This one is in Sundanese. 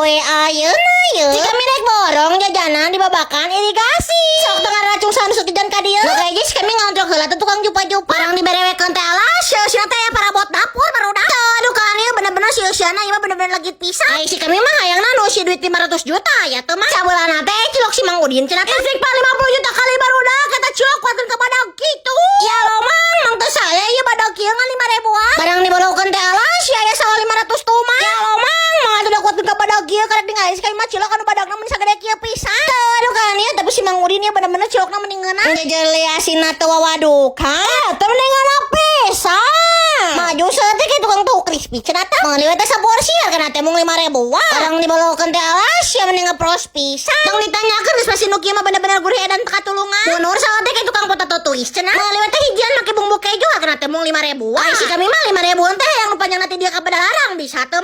Poe ayeuna ye. Jika rek borong jajanan di babakan irigasi. Sok tengah racung sanus jajan ka dieu. Nu kayak kami ngontrol heula teh tukang jupa-jupa. Barang diberewekeun teh, alah, sieusna teh parabot dapur barudak. Aduh kan ieu bener-bener sieusna ieu mah bener-bener legit pisan. Ai si kami mah hayangna nu si duit 500 juta ya teu mah. Sabeulana teh cilok si Mang Udin cenah teh. Istighfar 50 juta kali barudak kata cilok kuatin ka badag kitu. Ya lo Mang, mang teu saya ieu badag kieu ngan 5 ribuan. Barang dibolokeun teh, alah, si aya salah 500 tuh mah. Ya lo Mang, mang atuh da kuatkeun ka badag kieu karek ningali si kami mah cilok anu badagna mun sagede kieu pisan. Aduh kan ieu, tapi si Mang Udin ieu bener-bener cilokna mending ngeunah. Jejeli asinna teu wawadukan. Teu mending ngeunah pisan. Maju saeutik kayak tukang tahu crispy cenah teh. Meuli we teh saporsi hargana teh mung 5 ribuan. Barang dibolokeun teh, alah, sia mending ngepros pisan. Tong ditanyakeun, geus pasti nu kieu mah bener-bener gurih edan katulungan. Mundur saeutik kayak tukang potato twist cenah. Meuli we teh hijian make bumbu keju hargana teh mung 5 ribuan. Ai si kami mah 5 ribuan teh yang nu panjang nanti dia ka Padalarang bisa teu mah.